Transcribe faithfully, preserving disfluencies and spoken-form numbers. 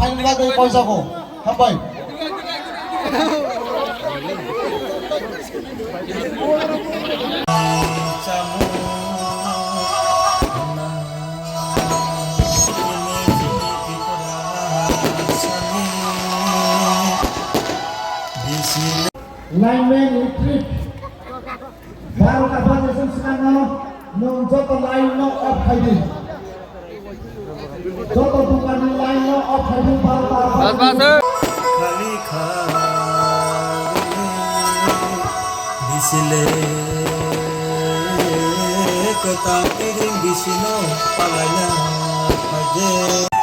Nini bagwi koijago. Hambai. Lineman retreat. Barota baje song swkangno nwng joto line no off khai di. Joto dukanni line no off khai di, barota. Bas, bas, eh. Khali kha bisile kwtang iring bisino palaina phaide.